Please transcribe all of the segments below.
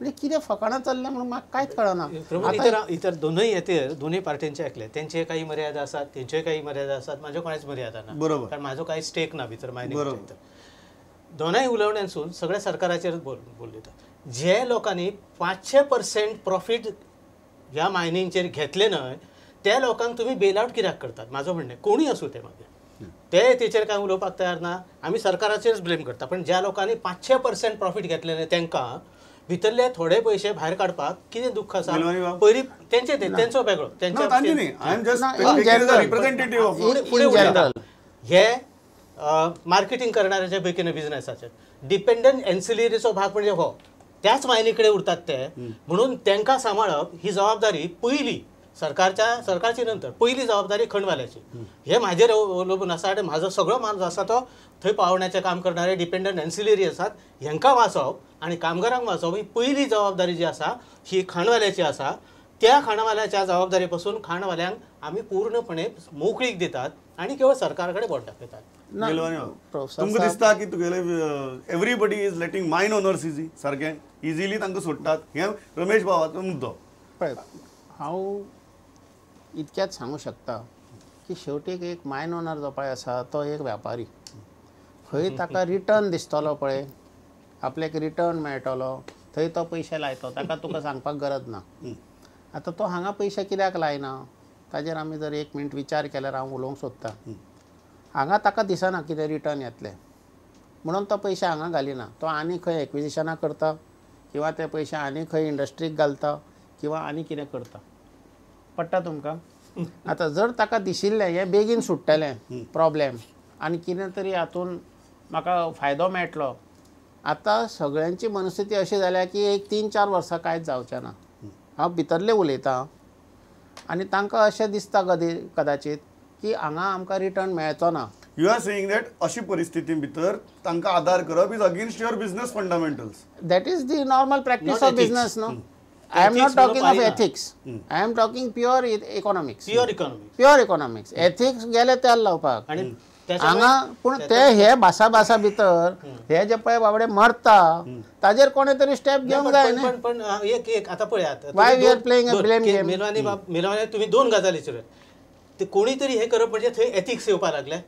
म्हणजे कितें फकाणां चल्लें म्हणून म्हाका कांयच कळना. इतर दोनूय येते दोनूय पार्टींचे आयकले, तेंचे काही मर्यादा आसात, तेंच्योय काही मर्यादा आसात, म्हाज्यो कोणाच मर्यादा ना, बरोबर, कारण म्हाजो कांय स्टेक ना भितर मायनिंग. दोनाय उलोवण्यांसून सगळ्या सरकाराचेर बोलयता. जे लोकांनी 500% प्रॉफीट ह्या मायनिंगचेर घेतले न्हय त्या लोकांक तुमी बेल आवट कित्याक करतात? म्हाजो म्हणणें कोणूय आसूं ते मागीर ते तेचेर कांय उलोवपाक तयार ना, आमी सरकाराचेरच ब्लेम करता. पण ज्या लोकांनी 500% प्रॉफीट घेतले न्हय तांकां भितरले थोडे पयशे भायर काडपाक कितें दुख्ख आसा? पयलीं तेंचे तेंचो वेगळो तेंचो हे मार्केटींग करणाऱ्याच्या बेगीन बिझनेसाचेर डिपेंडंट एन्सिलरीचो भाग म्हणजे हो त्याच मायनी कडेन उरतात ते, म्हणून तांकां सांबाळप ही जबाबदारी पयली सरकारच्या, सरकारची नंतर पयली जबाबदारी खणवाल्याची. हे म्हाजेर अवलंबून आसा आनी म्हाजो सगळो माल जो आसा तो थंय पावण्याचें काम करणारे डिपेंडंट एन्सिलरी आसात हेंकां वाचोवप आनी कामगारांक वाचोवप ही पयली जबाबदारी जी आसा ही खाणवाल्याची आसा. त्या खाणवाल्याच्या जबाबदारी पासून खाणवाल्यांक आमी पूर्णपणे मोकळीक दितात आनी केवळ सरकार कडेन बोट दाखयतात. तुमकां दिसता की तुगेले everybody is letting mine owners easy सारकें इजिली तांकां सोडटात, हें रमेश बाबाचो मुद्दो. पळय हांव इतक्याच सांगू शकता की शेवटीक एक मायन ओनर जो पळय आसा तो एक व्यापारी, खंय ताका रिटर्न दिसतलो पळय, आपल्याक रिटर्न मेळटलो थंय तो पयशे लायतो, ताका तुका सांगपाक गरज ना. आतां तो हांगा पयशे कित्याक लायना ताजेर आमी जर एक मिनट विचार केल्यार हांव उलोवंक सोदता. हांगा ताका दिसना कितें रिटर्न येतलें म्हणून तो पयशे हांगा घालिना, तो आनी खंय एक्विजिशनां करता किंवा ते पयशे आनी खंय इंडस्ट्रीक घालता किंवा आनी कितें करता. पडटा तुमकां? आतां जर ताका दिशिल्लें हें बेगीन सुट्टलें प्रॉब्लेम आनी कितें तरी हातून म्हाका फायदो मेळटलो, आतां सगळ्यांची मनस्थिती अशी जाल्या की एक 3-4 वर्सां कांयच जावचें ना. हांव भितरलें उलयतां आनी तांकां अशें दिसता कदाचित की हांगा आमकां रिटर्न मेळचो ना. You are saying that अशी परिस्थिती भितर तांकां आदार करप is against your business fundamentals. That is the normal practice of business न्हू. I am not talking of ethics, I am talking pure economics. Pure economics, pure economics. Ethics गेले तेल लावपाक हांगा, पूण ते हे भासा भासा भितर हे जे पळय बाबडे मरता ताजेर कोणे तरी स्टेप घेवंक जाय. पण एक एक आतां पळयात, why we are playing a blame game. Melwani बाब, मेलवानी तुमी दोन गजालीचेर ते कोणी तरी हे करप म्हणजे थंय एथिक्स येवपाक लागले.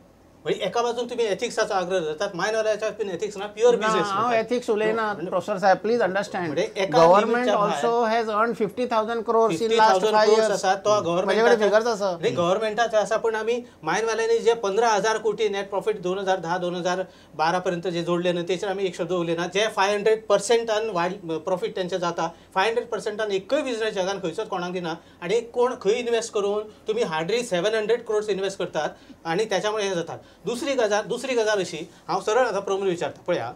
म्हणजे एका बाजून तुम्ही एथिक्साचो आग्रह धरतात, मायनवाल्याच्या बाबतीत एथिक्स ना, प्युअर बिझनेस. हांव एथिक्स उलयना प्रोफेसर साहेब, please understand. Government also has earn 50,000 crores in last 5 years. आसा तो गव्हर्नमेंट फिगर्स आसा, गव्हर्नमेंटाचो आसा. पण आमी मायनवाल्यांनी जे 15,000 कोटी नेट प्रॉफिट 2010 2012 पर्यंत जे जोडले न्हय तेचेर आमी एक शब्द उलयना. जे 500% वाड प्रॉफिट तेंचे जाता, 500% एकय बिझनेस जगान खंयचोच कोणाक दिना. आनी कोण खंय इन्वेस्ट करून तुमी हार्डली 700 क्रोर्स इन्वेस्ट करतात आनी त्याच्यामुळे हे जातात. दुसरी गजाल अशी हांव सरळ आतां प्रमोद विचारता, पळया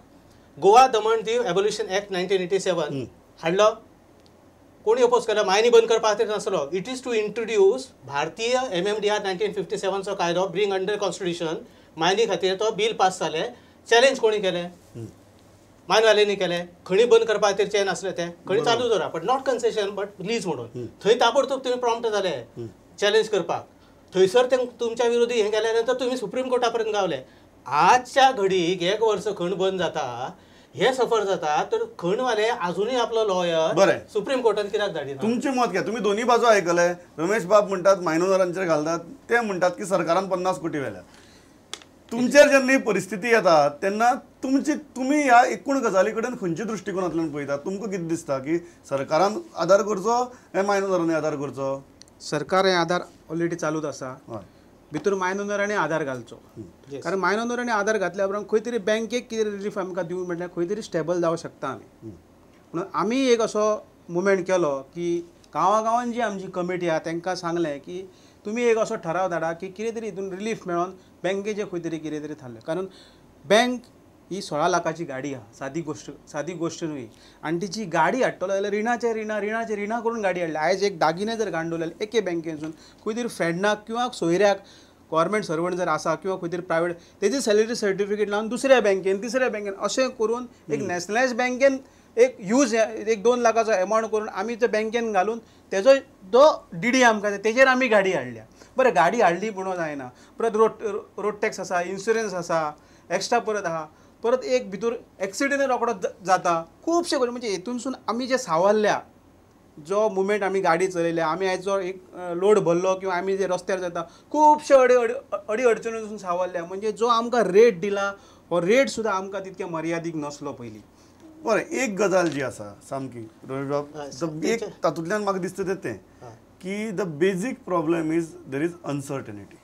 गोवा दमण दीव एबोल्युशन एक्ट 1987 हाडलो, कोणी अपोज केलो? मायनी बंद करपा खातीर नासलो. It is to introduce भारतीय MMDR 1957चो कायदो ब्रिंग अंडर कॉन्स्टिट्युशन मायनी खातीर तो बील पास जालें. चॅलेंज कोणी केलें? मायनवाल्यांनी केलें. खणी बंद करपा खातीर चेन आसलें तें, खणी चालू दवरा but not concession but lease म्हणून. थंय ताबडतोब तुमी प्रॉम्प्ट जाले चॅलेंज करपाक. थंयसर ते तुमच्या विरोधी हें गेल्या नंतर तुमी सुप्रीम कोर्टा पर्यंत गावले. आजच्या घडीक एक वर्स खण बंद जाता, हे सफर जाता, तर खणवाले अजूनय आपलो लॉयर सुप्रीम कोर्टान कित्याक धाडिना? तुमचें मत घ्या, तुमी दोन्ही बाजू आयकले. रमेश बाब म्हणटात मायनोरांचेर घालतात, ते म्हणटात की सरकारान 50 कोटी व्हेल्या. तुमचेर जेन्ना ही परिस्थिती येता तेन्ना तुमची तुमी ह्या एकूण गजाली कडेन खंयच्या दृश्टिकोनांतल्यान पळयतात? तुमकां कितें दिसता की सरकारान आदार करचो हे मायनोरांनी आदार करचो? सरकार हे आदार ऑलरेडी चालूच आसा, भितर मायनोरांनी आदार घालचो. कारण मायनोरांनी आदार घातल्या उपरांत खंय तरी बँकेक कितें रिलीफ आमकां दिवंक म्हटल्यार खंय तरी स्टेबल जावंक शकता आमी. म्हणून आमी एक असो मुवमेंट केलो की गांवा गांवान जी आमची कमिटी आहा तांकां सांगलें की तुमी एक असो ठराव धाडा की कितें तरी हितून रिलीफ मेळोन बँकेचें खंय तरी कितें तरी थारलें. कारण बँक ही 16 लाखाची गाडी आहा, सादी गोश्ट, सादी गोश्ट न्हय. आनी तिची गाडी हाडटलो जाल्यार रिणाचे रिणां रिणाचे रिणां करून गाडी हाडली. आयज एक दागिने जर घाण दवरले जाल्यार एके बँकेसून खंय तरी फ्रेंडाक किंवा सोयऱ्याक गव्हर्मेंट सर्वंट जर आसा किंवा खंय तरी प्रायवेट तेजी सॅलरी सर्टिफिकेट लावन दुसऱ्या बँकेन तिसऱ्या बँकेन अशें करून एक नॅशनलायज बँकेन एक यूज एक 2 लाखाचो एमावंट करून आमी ते बँकेन घालून तेजो जो डीडी आमकां तेजेर आमी गाडी हाडल्या. बरें, गाडी हाडली म्हणून जायना, परत रोड टॅक्स आसा, इन्शुरन्स आसा, एक्स्ट्रा परत आहा. परत एक भितर एक्सिडंट रोकडो जाता खुबशे गोश्टी म्हणजे हेतूनसून आमी जे सावरल्या जो मुमेंट आमी गाडी चलयल्या आमी आयज जो एक लोड भरलो किंवा आमी जे रस्त्यार जाता खुबशे अडी अडचणीसून सावरल्या म्हणजे जो आमकां रेट दिला हो रेट सुद्दां आमकां तितके मर्यादीक नसलो पयलीं. बरें, एक गजाल जी आसा सामकी रमेश एक तातूंतल्यान म्हाका दिसता तें की the basic problem is there is uncertainty.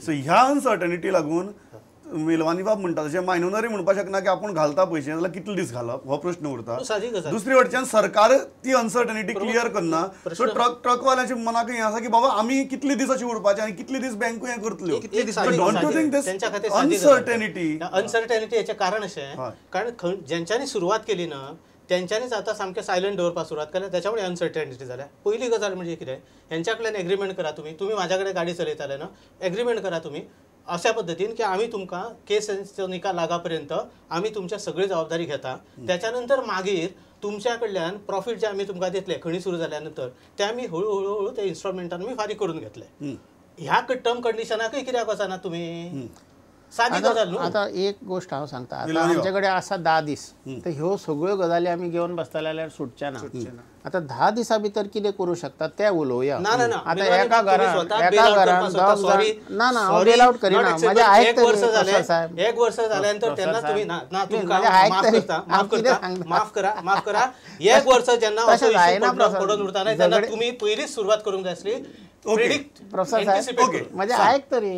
So ह्या अनसर्टनिटी लागून मेलवानी बाब म्हणटा तशें मायनोनरी म्हणपाक शकना की आपूण घालता पयशे जाल्यार कितले दीस घालप हो प्रश्न उरता. दुसरी वटच्यान सरकार ती अनसर्टनिटी क्लियर करना. सो ट्रकवाल्यांच्या मनाक हें आसा की बाबा आमी कितले दीस अशें उरपाचें आनी कितले दीस बँकूय हें करतल्यो. Don't you think this uncertainty uncertainty हेचें कारण अशें कारण जेंच्यांनी सुरवात केली ना तेंच्यांनीच आतां सामकें सायलंट दवरपाक सुरवात केल्या, त्याच्यामुळे अनसर्टनिटी जाल्या. पयली गजाल म्हणजे कितें, हेंच्या कडल्यान एग्रीमेंट करा तुमी, तुमी म्हाज्या कडेन गाडी चलयताले न्हू, एग्रीमेंट करा तुमी अशा पद्दतीन की आमी तुमकां केसीचो निकाल लागा पर्यंत आमी तुमच्या सगळी जबाबदारी घेता. त्याच्यानंतर मागीर तुमच्या कडल्यान प्रॉफिट जे आमी तुमकां दितले खणी सुरू जाल्या नंतर ते आमी हळू हळू हळू ते इन्स्टॉलमेंटान आमी फारीक करून घेतले. ह्या टर्म कंडिशनाकय कित्याक वचना तुमी? सादी गजाल न्हू. आतां एक गोश्ट हांव सांगता, आतां आमचे कडेन आसा 10 दीस, तर ह्यो सगळ्यो गजाली आमी घेवन बसतले जाल्यार सुटचे ना. आतां 10 दिसां भितर कितें करूं शकता तें उलोवया. ना ना ना, आतां एका घरान ना ना हांव बेल आवट करिना, म्हाजें आयक तरी एक वर्स जाल्या नंतर तेन्ना तुमी ना ना तुमकां माफ करता, माफ करता, माफ करा, माफ करा. एक वर्स जेन्ना असो इश्यू पडून उरता न्हय तेन्ना तुमी पयलींच सुरवात करूंक जाय आसली. म्हणजे आयक तरी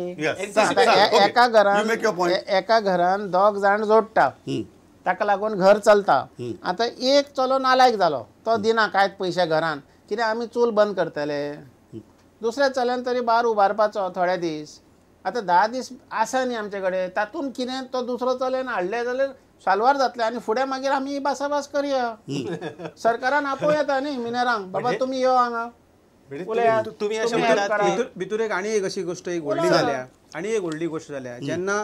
एका घरान 2 जाण जोडटा, ताका लागून घर चलता. आतां एक चलो नालायक जालो, तो दिना कांयच पयशे घरान, कित्याक आमी चूल बंद करतले. दुसऱ्या चल्यान तरी बार उबारपाचो थोडे दीस. आतां 10 दीस आसा न्ही आमचे कडेन, तातूंत कितें तो दुसरो चल्यान हाडले जाल्यार साल्वार जातले आनी फुडें मागीर आमी भासाभास करया. सरकारान आपोवं येता न्ही मिनेरांक, बाबा तुमी यो हांगा. तुमी अशें म्हणटात भितर एक आनी एक अशी गोश्ट एक व्हडली जाल्या, आनी एक व्हडली गोश्ट जाल्या जेन्ना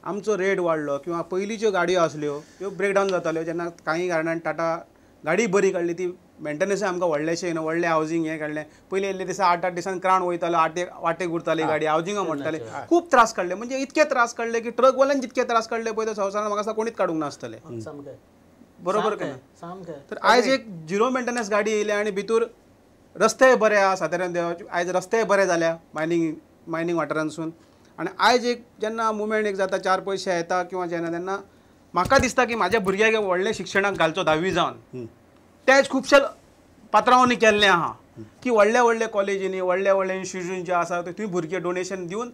आमचो रेट वाडलो किंवा पयलींच्यो गाडयो आसल्यो त्यो ब्रेकडावन जाताल्यो, जेन्ना कांय कारणान टाटा गाडी बरी काडली ती मेंटेनन्स आमकां व्हडलेशें येना, व्हडलें हावजींग हें काडलें. पयलीं येयल्ले दिसा 8-8 दिसान क्राउन वयतालो, वाटेक उरताली गाडी, हावजिंगां मोडटाले, खूब त्रास काडले. म्हणजे इतके त्रास काडले की ट्रकवाल्यान जितके त्रास काडले पळय ते संवसारान म्हाका दिसता कोणीच काडूंक नासतले. बरोबर काय? तर आयज एक झिरो मेंटेनन्स गाडी येयल्या आनी भितर रस्तेय बरे आहा साताऱ्यान, आयज रस्तेय बरे जाल्या मायनींग वाठारांसून. आनी आयज एक जेन्ना मुवमेंट एक जाता, 4 पयशे येता किंवा जेन्ना तेन्ना म्हाका दिसता की म्हाज्या भुरग्याक व्हडलें शिक्षणाक घालचो 10वी जावन, तें खुबशे पात्रांवांनी केल्लें आहा की व्हडल्या व्हडल्या कॉलेजींनी व्हडल्या व्हडल्या इन्स्टिट्यूशन जे आसा थंय भुरगे डोनेशन दिवन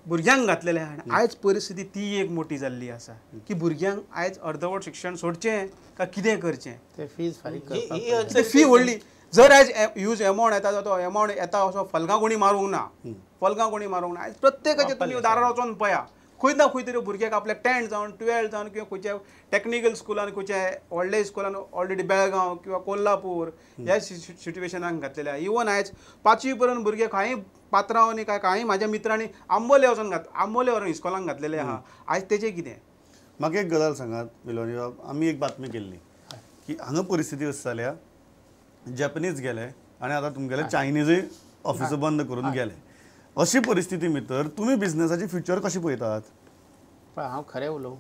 भुरग्यांक घातलेलें आहा. आनी आयज परिस्थिती ती एक मोठी जाल्ली आसा की भुरग्यांक आयज अर्दवट शिक्षण सोडचें काय कितें करचें, ते फीज फारीक करपाक फी व्हडली. जर आयज ह्यूज एमावंट येता तो एमावंट येता असो फलकां कोणी मारूंक ना, फलकां कोणी मारूंक ना. आयज प्रत्येकाचे तुमी दारार वचोन पळया, खंय ना खंय तरी भुरग्याक आपल्याक 10 जावन 12 जावन किंवा खंयच्या टॅक्निकल स्कुलान, खंयच्या व्हडल्या स्कुलान ऑलरेडी बेळगांव किंवा कोल्हापूर ह्या सिट्युएशनाक घातलेले आहा. इवन आयज 5वी पर्यंत भुरगे कांय पात्रांवांनी काय कांय म्हाज्या मित्रांनी आंबोले वचोन आंबोले व्हरून इस्कॉलांक घातलेले आहा. आयज तेजें कितें? म्हाका एक गजाल सांगात मिलोनी बाब, आमी एक बातमी केल्ली की हांगा परिस्थिती अशी जाल्या, जॅपनीज गेले आनी आतां तुमगेले चायनीजूय ऑफिसां बंद करून गेले. अशी परिस्थिती भितर तुमी बिजनेसाची फ्युचर कशें पळयतात? पळय हांव खरें उलोवं,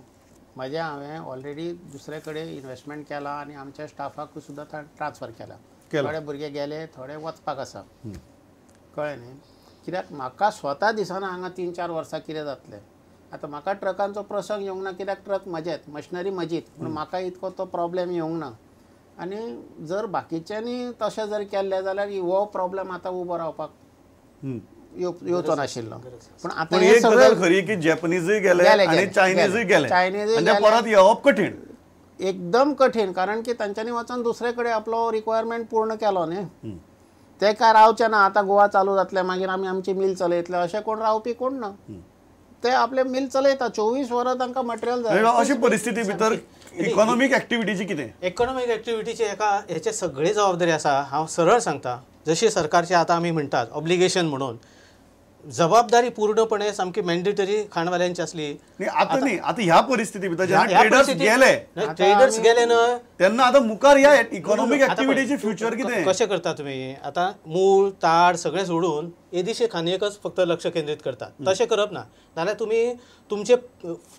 म्हजें हांवें ऑलरेडी दुसरे कडेन इन्वेस्टमेंट केला आनी आमच्या स्टाफाकूय सुद्दां ट्रान्सफर केला. थोडे भुरगे गेले, थोडे वचपाक आसा, कळ्ळें न्ही? कित्याक म्हाका स्वता दिसना हांगा 3-4 वर्सां कितें जातलें. आतां म्हाका ट्रकांचो प्रसंग येवंक ना, कित्याक ट्रक म्हजेच, मशिनरी म्हजीच, पूण म्हाका इतको तो प्रॉब्लेम येवंक ना. आनी जर बाकीच्यांनी तशें जर केल्लें जाल्यार हो प्रॉब्लेम आतां उबो रावपाक येवचो नाशिल्लो. पूण आतां एक गजाल खरी की जॅपनीजूय गेले आनी चायनीजूय गेले, चायनीजूय परत येवप कठीण, एकदम कठीण, कारण की तांच्यांनी वचून दुसरे कडेन आपलो रिक्वायरमेंट पूर्ण केलो न्ही. ते काय रावचे ना, आतां गोवा चालू जातलें मागीर आमी आमची मिल चलयतले अशें कोण रावपी कोण ना. ते आपले मिल चलयता 24 वरां तांकां मटेरियल जाय. अशी परिस्थिती भितर इकॉनॉमीक एक्टिविटीची कितें? इकॉनॉमीक एक्टिविटीची एका हेचे सगळे जबाबदारी आसा. हांव सरळ सांगता, जशी सरकारची आतां आमी म्हणटात ऑब्लिगेशन म्हणून, जबाबदारी पूर्णपणे सामकी मॅन्डेटरी खाणवाल्यांची आसली. आतां न्ही, आतां ह्या परिस्थिती भितर जेन्ना ट्रेडर्स गेले, ट्रेडर्स गेले न्हय तेन्ना आतां मुखार ह्या इकॉनॉमीक एक्टिविटीची फ्युचर कितें कशें करता तुमी? आतां मूळ ताड सगळें सोडून येदीशे खांदयेकच फक्त लक्ष केंद्रीत करतात. तशें करप ना जाल्यार तुमी तुमचे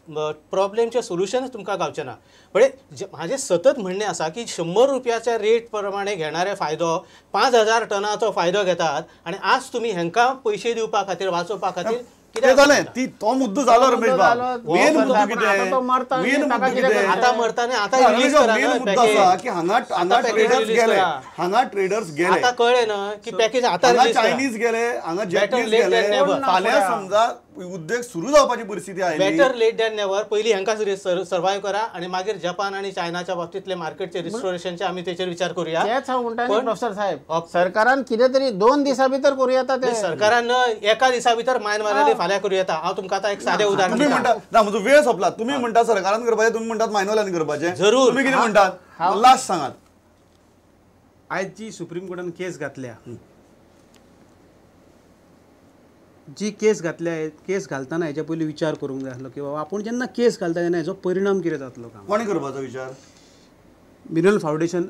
प्रॉब्लेमचें सोल्युशनच तुमकां गावचें ना. म्हणजे म्हाजें सतत म्हणणें आसा की 100 रुपयाच्या रेट प्रमाणे घेणारे फायदो 5000 टनाचो फायदो घेतात आनी आज तुमी हेंकां पयशे दिवपा खातीर वाचोवपा खातीर ते जालें ती तो मुद्दो जालो रमेश बाब. मेन मुद्दो कितें मेन मुद्दो कितें आतां मरता आतां रिलीज करा मेन मुद्दो आसा की हांगा हांगा ट्रेडर्स गेले, हांगा ट्रेडर्स गेले, आतां कळ्ळें ना की पॅकेज आतां हांगा चायनीज गेले, हांगा जॅपनीज गेले. फाल्यां समजा उद्देग सुरू जावपाची परिस्थिती आयली बेटर लेट दॅन नेवर. पयलीं हांकां सर्वायव करा आनी मागीर जपान आनी चायनाच्या बाबतींतले मार्केटचे रिस्टोरेशनचे आमी तेचेर विचार करूया. तेच हांव म्हणटा न्ही प्रोफेसर साहेब, सरकारान कितें तरी 2 दिसां भितर करूं येता तें. सरकारान एका दिसा भितर मायन वाल्यानी फाल्यां करूं येता. हांव तुमकां आतां एक सादें उदाहरण तुमी म्हणटा ना म्हजो वेळ सोंपला. तुमी म्हणटा सरकारान करपाचें, तुमी म्हणटात मायनवाल्यांनी करपाचें, जरूर. तुमी कितें म्हणटात लास्ट सांगात. आयज जी सुप्रीम कोर्टान केस घातल्या, जी केस घातल्या, केस घालतना हेच्या पयलीं विचार करूंक जाय आसलो की बाबा आपूण जेन्ना केस घालता तेन्ना हेचो परिणाम कितें जातलो. कोणी करपाचो विचार? मिनरल फावंडेशन,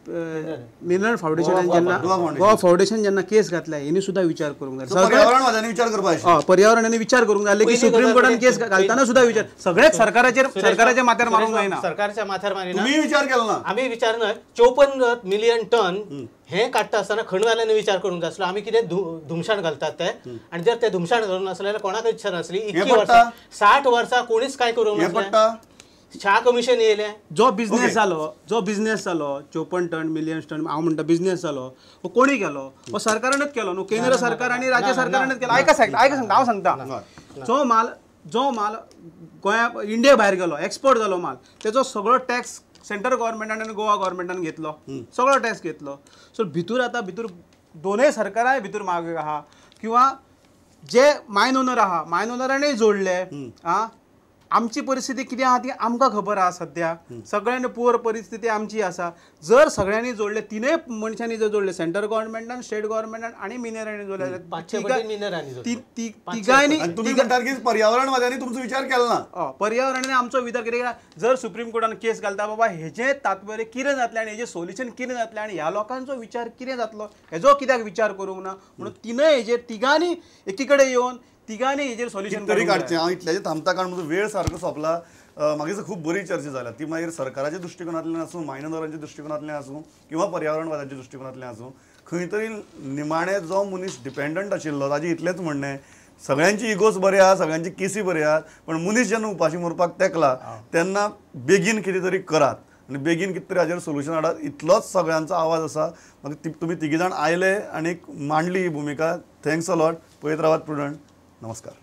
मिनरल फावंडेशनान जेन्ना गोवा फावंडेशन जेन्ना केस घातल्या हेणी सुद्दां विचार करूंक जाय. पर्यावरणवाद्यांनी विचार करपाक, पर्यावरणाने विचार करूंक जाय की सुप्रीम कोर्टान केस घालतना सुद्दां विचार सगळेच सरकाराचेर सरकाराच्या माथ्यार मारूंक जायना. सरकारच्या माथ्यार मारिना. तुमी विचार केलो ना? आमी विचार न्हय 54 मिलियन टन हे काडटा आसतना खणवाल्यांनी विचार करूंक जाय आसलो आमी कितें धुमशाण घालतात ते. आनी जर ते धुमशाण घालून नासले जाल्यार कोणाक इच्छा नासली. इतकी वर्सां 60 वर्सां कोणीच कांय करूंक नासलें. 6 कमिशन येयलें. जो बिझनेस जालो, जो बिझनेस जालो 54 टन मिलियन टन हांव म्हणटा बिझनेस जालो हो कोणी केलो? हो सरकारानूच केलो न्हू, केंद्र सरकार आनी राज्य सरकारानूच केलो. आयका सांगता, आयका सांगता, हांव सांगता. जो माल, जो माल गोंया इंडिया भायर गेलो, एक्सपोर्ट जालो माल, तेजो सगळो टॅक्स सेंट्रल गव्हर्मेंटान आनी गोवा गव्हर्मेंटान घेतलो, सगळो टॅक्स घेतलो. सो भितूर आतां भितूर दोनूय सरकारांय भितूर माग आहा किंवा जे मायन ओनर आहा मायन ओनरानूय जोडले. आं, आमची परिस्थिती कितें आहा ती आमकां खबर आहा. सद्या सगळ्यांनी पुअर परिस्थिती आमची आसा. जर सगळ्यांनी जोडले, तिनूय मनशांनी जर जोडले, सेंट्रल गव्हर्मेंटान, स्टेट गव्हर्मेंटान आनी मिनरांनी जोडले, तिगांनी. तुमी म्हणटात की पर्यावरणवाद्यांनी तुमचो विचार केलो ना? पर्यावरणाने आमचो विचार कित्याक जर सुप्रीम कोर्टान केस घालता बाबा हेजें तात्पर्य कितें जातलें आनी हेजें सोल्युशन कितें जातलें आनी ह्या लोकांचो विचार कितें जातलो हेजो कित्याक विचार करूंक ना म्हणून तिनूय हेजेर तिगांनी एकी कडेन येवन तिगांनी हेजेर सोल्युशन तरी काडचें. हांव इतल्याचेर थांबता कारण म्हजो वेळ सारको सोंपला. मागीर खूब बरी चर्चा जाल्या ती मागीर सरकाराच्या दृश्टिकोनांतल्यान आसूं, मायनदारांच्या दृश्टिकोनांतल्यान आसूं किंवा पर्यावरणवादाच्या दृश्टिकोनांतल्यान आसूं, खंय तरी निमाणें जो मनीस डिपेंडंट आशिल्लो ताजें इतलेंच म्हणणें, सगळ्यांची इगोस बरी आहा, सगळ्यांची केसी बरी आहात, पण मनीस जेन्ना उपाशी मरपाक तेकला तेन्ना बेगीन कितें तरी करात आनी बेगीन कितें तरी हाजेर सोल्युशन हाडात, इतलोच सगळ्यांचो आवाज आसा. मागीर तुमी तिगी जाण आयले आनी मांडली ही भुमिका. Thanks a lot. पळयत रावात प्रुडंट. नमस्कार.